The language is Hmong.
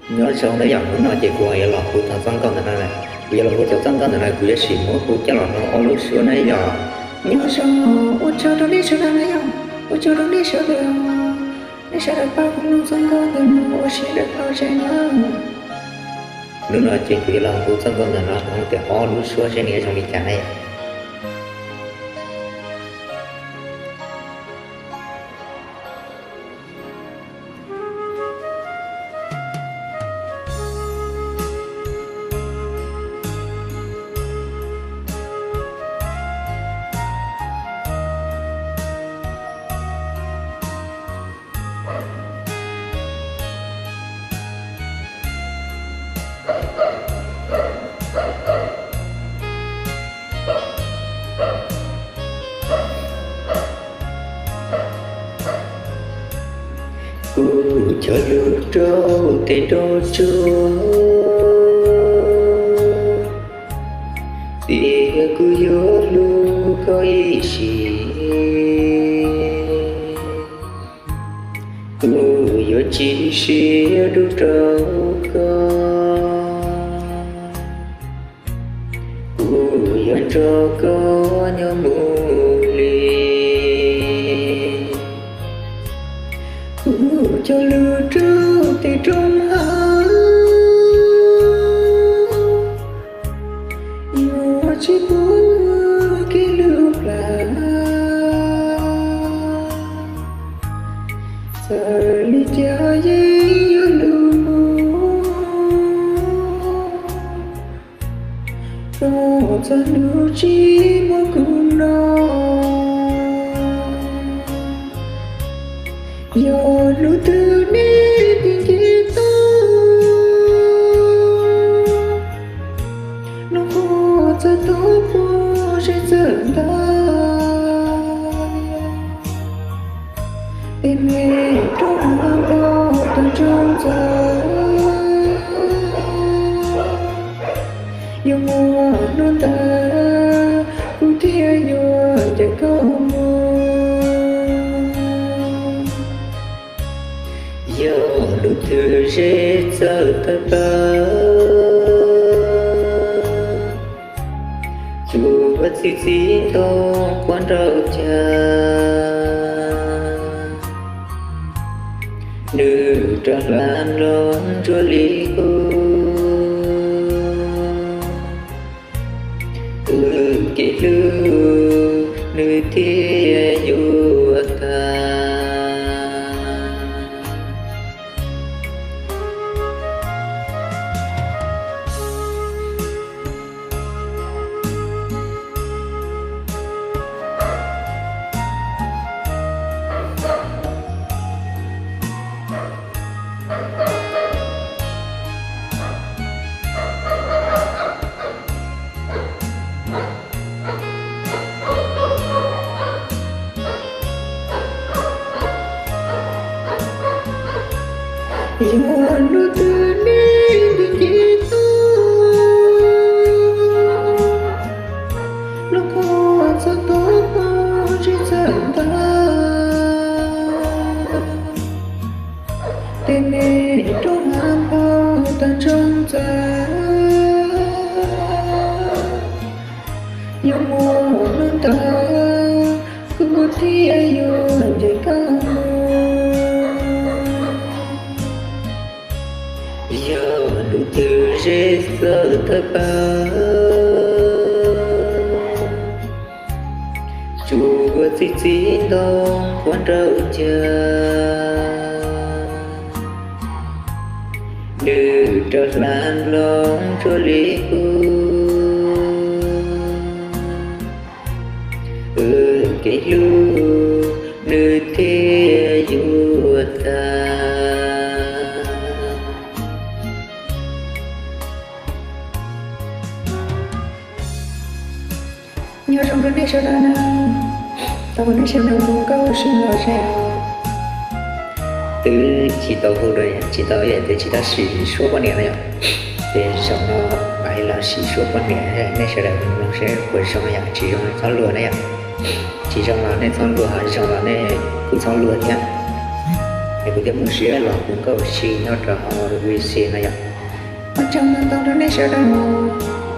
Nyob zoo na yom, hnub no ces kuv yuav los hu txoj nkauj ntawm no na. Kuv yuav los hu txoj nkauj ntawm no, kuv yuav sim muab hu coj los hu ob lub suab na yom. Nyob zoo, ua tsaug rau nej sawv daws na yom, ua tsaug rau nej sawv daws, nej sawv daws pab kuv mloog txoj nkauj ntawm no ua siab loj zog na. Hnub no ces kuv yuav los hu txoj nkauj ntawm no hais tias ob lub suab seb nws zoo li cas na yom. Kuv cog lus rau tes rau tsuag, tias kuv yuav hlub koj ib sim. Kuv yuav tsis siab dub rau koj, kuv yuav nrog koj nyob mus li. Kuv cog lus rau tes rau hauv, yuav tsis pub kev hlub plam. Txawm li cas yeej yuav hlub mus, rau txog hnub tsis muaj kuv no. Yog hnub twg nej nce toj, hnub qhuav txawm tau pom zeb txawm ntag, tej me roob hauv tag nrho ntxaws, yuav muaj hnub ntawd kuv thiaj yuav ncaim koj mus. Yog hnub twg zeb txawm tawg plaws, tsuas txi txiv ntoo quaj nraum cas, nws rov hla nplooj ntsuab li qub. Wb kev hlub nws thiaj yuav tag. Yog hnub twg nej nce toj, hnub qhuav txog tau pom zeb txawm ntag, tej me roob hauv tag nrho ntxaws, yuav muaj hnub ntawd kuv thiaj yuav ncaim koj mus. Yog hnub twg zeb txawm tawg plaws, tsuas txi txiv ntoo quaj nraum cas, nws rov hla nplooj ntsuab li qub. Wb kev hlub nws thiaj yuav tag. Nyob zoo rau nej sawv daws na, thov kom nej sawv daws mus nkauj ua si los zem. Twb tsis tau hu dua, tsis tau, twb tsis tau sim suab poj niam na yom. Ces zaum no mam li los sim suab poj niam, nej sawv daws mloog seb puas zoo yom, tsis zoo txhob luag na yom. Tsis zoo los nej txhob luag, ho zoo los nej kuj txhob luag thiab. Es kuv thiaj muaj siab los kuv nkauj si nyob rau hauv V C no yom. Ua tsaug ntau ntau rau nej sawv daws.